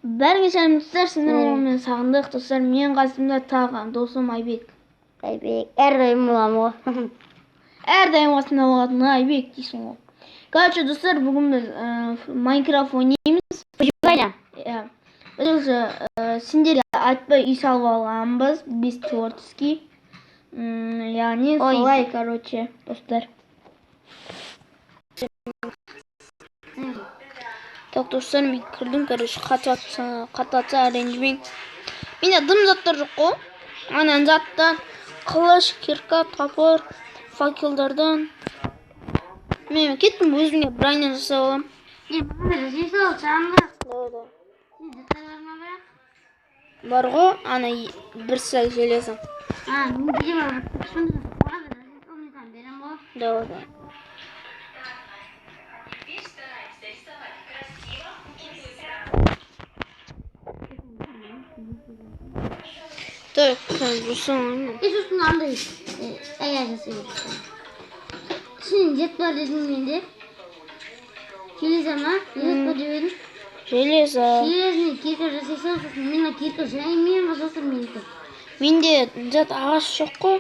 Бәріңе сәлем, достар, сіздер мен Сағындық, достар, мен қасымда тағы досым Айбек. Айбек, әрдайым боламын ғой. Әрдайым қасымда болатын Айбек дейсің ғой. Короче, достар, бүгін біз Майнкрафт ойнаймыз. Қайда? Иә. Біз уже сендерге айтпай үй салып алғанбыз, без творческий. Яғни Ой. Солай, короче, достар. Так, достар, мен кірдім, короче, қатып атса ренжімең. Менде дым заттар жоқ қой. Анан заттан қылыш, кирка, топор, факелдардан. Мен кеттім, өзіме броня жасап аламын. Не, маған да жасай сал, Сағындық. Да. Сен заттар бар ма бірақ? Бар ғой, ана бір сәл железо. А, менде де бар. Сонда маған да жасай сал, мен саған беремін ғой. Давай, давай. Так, сен жасамаймын. Е, сосын андай, аяқ жасай бер. Сен зат бар дедің менде. Железо ма? Не зат бар деп едің? Железо. Железный кирка жасай сал, сосын мен ана кирка жаймен жасасам менікі. Менде зат ағаш жоқ қой.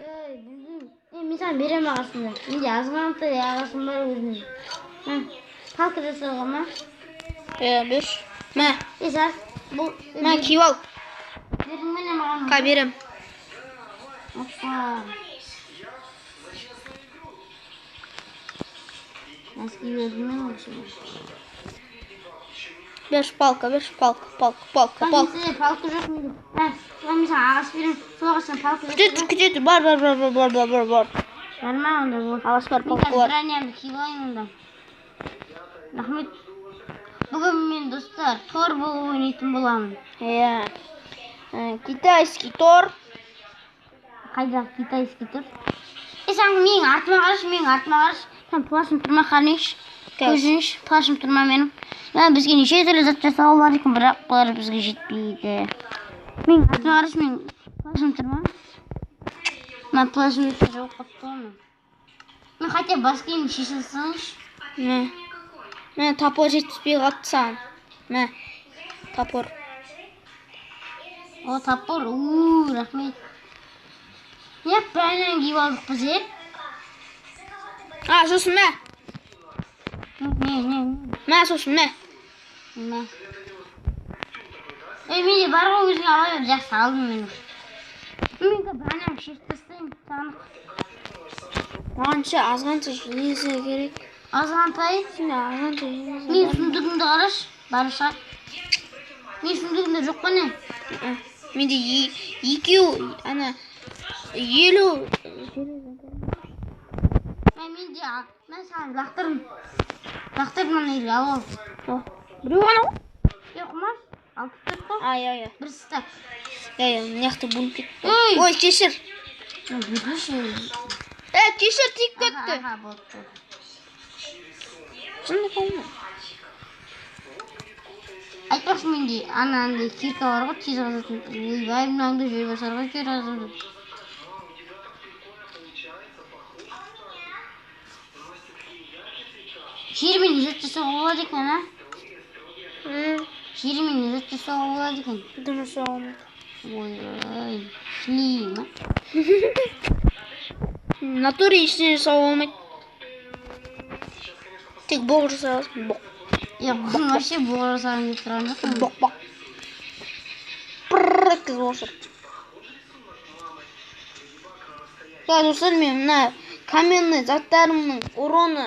Ей, білмеймін. Е, мен саған беремін ағашымды. Менде азғантай ағашым бар өзімнің. Мә, палка жасауға ма? Е, берші. Мә, Е, жас, бұл мә, киіп ал. Бердің бе не маған? Қа берем. Опа. Носки бердім мен вообще. Берші палка, берші палка, палка, палка, палка. Палка, палка жоқ менде. Мә, соған мен саған ағаш беремін. Сол ағаштан палка Күте жасап. тұр, күте тұр. Бар, бар, бар, бар, бар, бар, бар, бар. Бар ма онда бол. Ағаш бар, Мен палка қазір бар. бронямды киіп алайын онда. Рахмет. Бүгін мен, достар, тор болып ойнайтын боламын. Иә. Китайский тор. Қайдағы китайский тор? Е, сен менің артыма қарашы, менің артыма қарашы. Сен плащым тұр ма, қараңызшы. Көзіңізші, плащым тұр ма менің? Мә, бізге неше түрлі зат жасауға болады екен, бірақ бұлар бізге жетпейді. Менің артыма қарашы, менің плащым тұр ма? Мә, плащым жоқ қалыпты ғой мен. Мен хотя бас киімді шеше салсаңызшы. Мә. Мә, топор жетіспей қалыпты саған. Мә. Топор. О, топор, у, рахмет. Не, броняны киіп алдық біз, е? А, сосын мә. Не, не, не. Мә, сосын мә. Мә. Ей, менде бар ғой, өзің ала бер. Жақсы, алдым мен уже. Мен қазір бронямды шешіп тастаймын, Сағындық. Маған ше азғанша железо керек. Азғантай. Сенде азғанша железо Менің бар. сундугімді қарашы, бар шығар. Менің сундугімде жоқ па не? Ә, менде екеу ана 50 железо бар. Мә, менде, мә, саған лақтырдым. Лақтырдым ана жерге, алып ал. О, біреу ғана ғой. Е, Құмаш, 64 қой. А, иә, иә. Бір стак. Иә, иә, мына жақта бөлініп кетті. Ей! Ой, кешір. Мә, берші. Е, кешір, тиіп кетті. Аха, болды, болды. Жынды болма. Айтпақшы, менде ана андай кирка бар ғой, тез қазатын. Ойбай, мынаңды жер басар ғой, жер қазуды. Жермен не зат жасауға болады екен, а? Жермен не зат жасауға болады екен? Дым жасауға болмайды. Ойбай, шли ма? В натуре ештеңе жасауға болмайды. Тек боқ жасай аласың, боқ. Е, вообще боқ жасағым келіп тұрған жоқ. Боқ, боқ. Пырр еткізіп осыр. Так, достар, мен мына каменный заттарымның уроны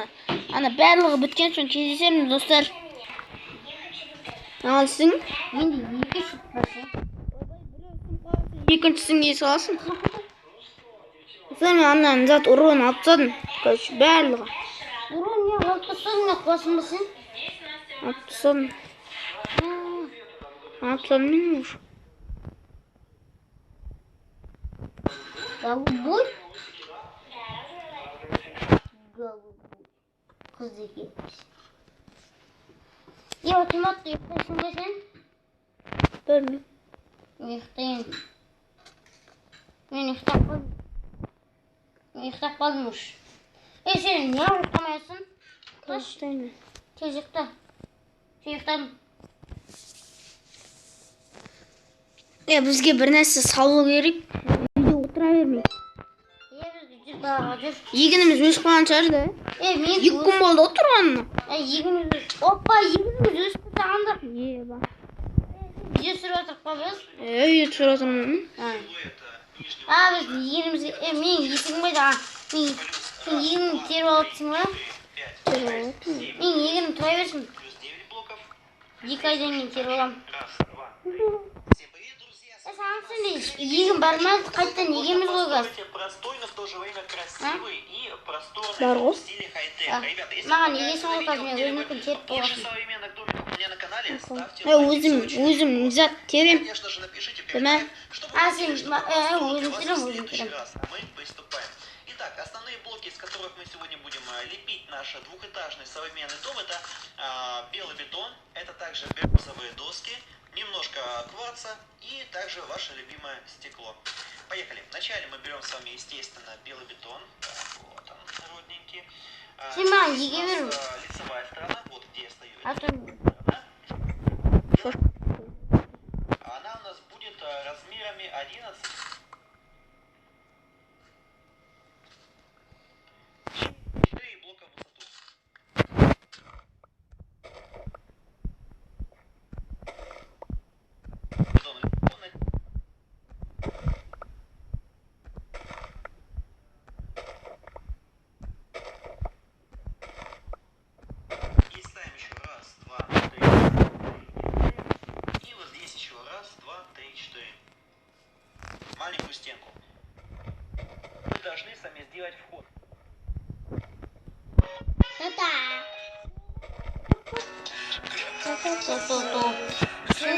ана барлығы біткен соң кездесемін, достар. Алсың. Менде екі шут бар ше. Екіншісін кие саласың. Достар, мен ана зат урон алып тастадым. Короче, барлығы. Урон не алып тастадың, не қуасың ба сен? Алып тастадым. Алып тастадым мен уже. Голубой? Голубой. Қыз екен. Е, автоматты ұйықтайсың ба сен? Білмеймін. Ұйықтайын. Мен ұйықтап қалдым. Мен ұйықтап қалдым уж. Е, сен неғып ұйықтамайсың? Ұйықтаймын. Тез ұйықта. Сен ұйықтадың. Бізге бір нәрсе салу керек. Үйде отыра бермей. Біз жүр далаға жүр. Егініміз өсіп қалған шығар да. Мен 2 күн болды ғой тұрғанына. Егініміз. Опа, егініміз өсіп тастағанда. Еба. Видео түсіріп жатырық па біз? Видео түсіріп жатырмын. Біз егінімізге, менің есігім қайда? Мен егінімді теріп алыпсың ба? Теріп алыппын. Менің егінім тұра берсін. 2 айдан кейін теріп аламын. Саған сенде егін бар ма? Қайтадан егеміз ғой қазір. Бар ғой. Маған егесің ғой қазір, мен өзімдікін теріп болғасын. Өзім зат терем. Мә. Сен, өзім терем, өзім терем. Итак, основные блоки, из которых мы сегодня будем лепить наш двухэтажный современный дом, это белый бетон, это также березовые доски, немножко кварца и также ваше любимое стекло. Поехали. Вначале мы берем с вами, естественно, белый бетон. Так, вот он, родненький. Сен маған еге бер. Лицевая сторона, вот где я стою. Она у нас будет размерами 11. 4 блока в высоту. И ставим еще раз, два, три, 4. И вот здесь еще раз, два, три, 4. Маленькую стенку. Мы должны сами сделать вход. Та-та. Та-та-та-та-та. Сен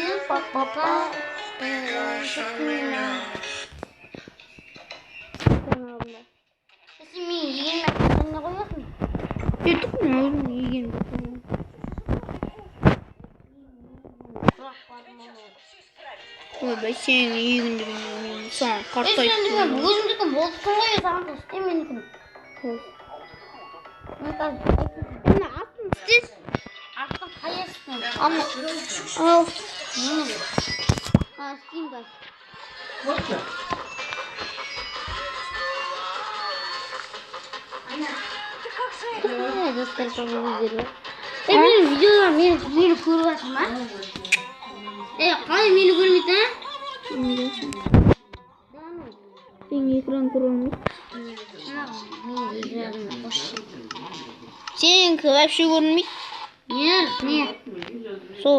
менің егеніме не қоясың? Еттік мен өзім егенімді қоямын. Ойбай, сенің егін деген мен саған қартайып Сен деген өзімдікін болыпсың ғой, саған да істе менікін. Мен қазір Мына астын істес. Астын қалай істеймін? Ана, ал. Істеймін қазір. Достар, көріңіздер. Менің видеоларым мені көріп жатыр ма? Қалай мені көрмейді, а? Сенің экран көре алмайды. Сенікі вообще көрінмейді. Не, не. Сол.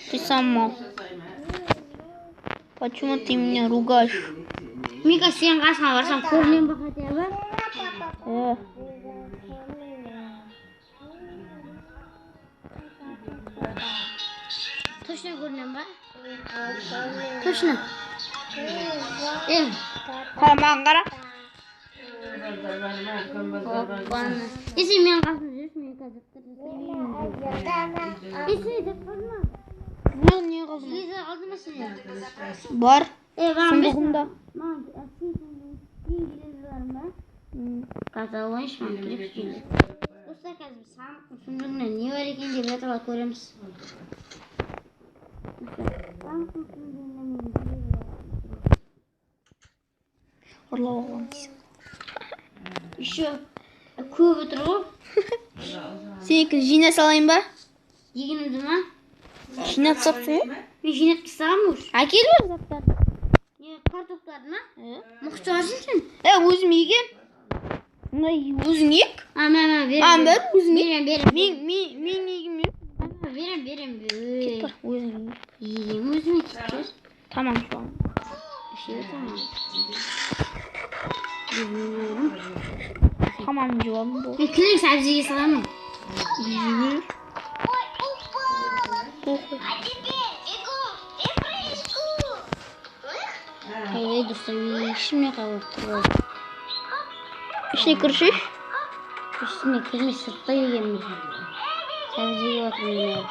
Ты сама. Почему ты меня ругаешь? Мен қазір сенің қасыңа барсам көрінемін ба хотя бы? Точно көрінемін ба? Точно. Қара, маған қара. Оппана. Сен менің қасымда жүрсің, мен қазір сен зат қалды ма? Не қалды ма? Железо қалды ма сенде? Бар. Маған берші. Сундығымда. Маған сен железоларың ба? Қазір алайыншы, маған керек железо. Достар, қазір сандықтың сундығында не бар екен деп жатыр, көреміз. Сандықтың сундығында менің железо бар. Ұрлап алған дейсің. Еще көп отыр ғой. Сенікі жинай салайын ба? Егінімді ма? Жинап тастапсың ғой. Мен жинап тастағанмын уже. Әкел бер заттарды. Не, картоптарды ма? Мықты шығарсың сен. Өзім егем. Мына өзің ек. Мә, мә, берем. Маған бер, өзің ек. Берем, берем. Мен егем емес. Берем, берем. Кет бар, өзің ек. Егем өзіме кет бер. Тамам соған. Вообще тамам. Тамам жеп алдым болды. Мен күнделік сәбзиге саламын. Жей бер. Похуй. Ей, достар, мен ішімне қалып тұр. Ішіне кірші. Ішіне кірмей сыртта егемін. Сәбіз жеп жатырмын мен.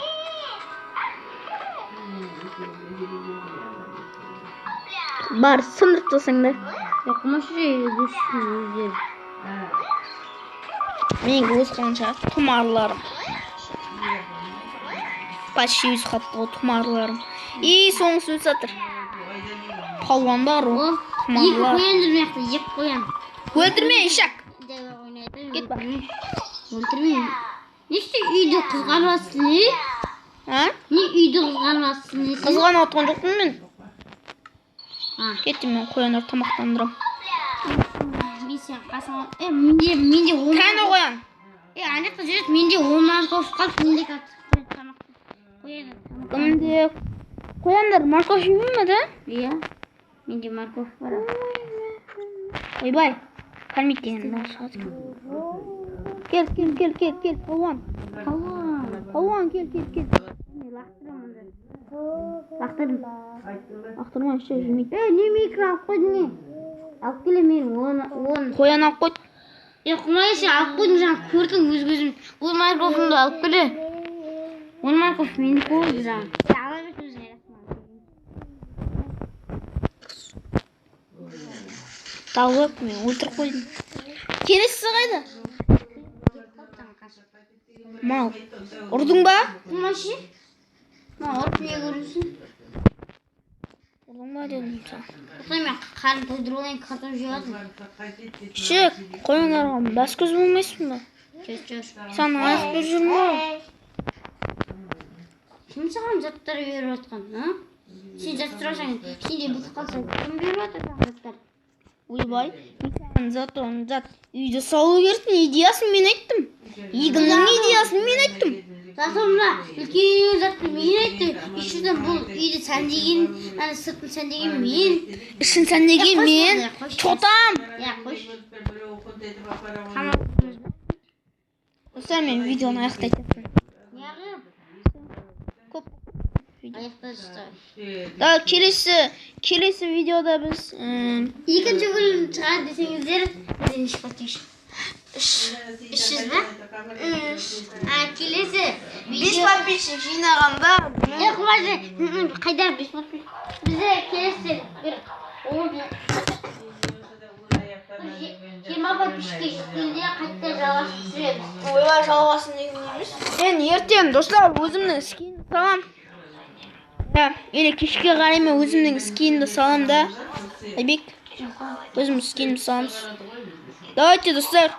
Бар, сындырып тастасаң да. Оқымашы өссін өздері. Менікі өз қалған шығар. Тұмарларым. Почти өсіп қалыпты ғой тұмарларым. И соңғысы өсіп жатыр. Палуандар О, ғой. екі Тұмарлар. қоян жүр мына жақта, екі қоян. Өлтірме, ишак. Давай ойнайды. Кет бар. Өлтірмеймін. Не істе үйді қызғанасың, не? А? Не үйді қызғанасың, не сен? Қызғанып отқан жоқпын мен. А, Кеттім, мен қояндарды тамақтандырамын. Мен сен қасыңа. Е, менде 10. Қане қоян? Е, ана жақта жүреді, менде 10 морковь қалды, менде қазір қоян тамақ. Қоян тамақ. Кімде? Қояндар морковь жемей ме, да? Иә. Менде морковь бар. Ойбай. Кормить деген дауыс шығады екен. Кел, кел, кел, кел, кел, палуан. Палуан. Палуан, кел, кел, кел. Мен лақтырамын онда. Лақтырдым. Лақтырма, ше, жемейді. Е, не микро алып қойдың, не? Алып келе мен 10. Қоян алып қойды. Е, Құмай, сен алып қойдың, жаңа көрдің өз көзім. Ол морковьыңды алып келе. Ол морковь менікі болды жаңа. Сен ала бер өзің. Тауып, мен өлтіріп қойдым. Келесісі қайда? Мал. Ұрдың ба? Құмай ше? Маған ұрып не көрінсін? Ұрдың ба дедім саған. Тоқтай, мен қарын тойдырып алайын, картоп жеп жатырмын. Ше, қояндарға бас көз болмайсың ба? Жүр, жүр. Саған аяқ беріп жүрмін ғой. Кім саған заттар беріп жатқан, а? Сен зат сұрасаң, сенде бітіп қалса, кім беріп жатыр саған заттар? Ойбай, мен саған зат, оны зат үйді салу керектің идеясын мен айттым. Егіннің идеясын мен айттым. Зато мына үлкен затты мен айттым. Еще бұл үйді сәндеген, ана сыртын сәндеген мен. Ішін сәндеген Е, қойшы мен. онда, қойшы. Чотам. Я, қойшы. Тамақ. Достар, мен видеоны аяқтайтын. Неғып? Көп видео. Аяқта жасау. Да, келесі видеода біз Екінші бөлім шығады десеңіздер, бізден неше подписчик? 300 ба? А, келесі видео. Подписчик жинағанда. Е, Құмай, қайда 5 подписчик? Бізде келесі бір 10, 20 подписчикке жеткенде қайта жалғасып түсіреміз. Ойбай, жалғасын деген емес. Мен ертең, достар, өзімнің скинді салам. Да, или кешке қарай мен өзімнің скинді салам да. Айбек, өзімнің скинімді саламыз. Давайте, достар.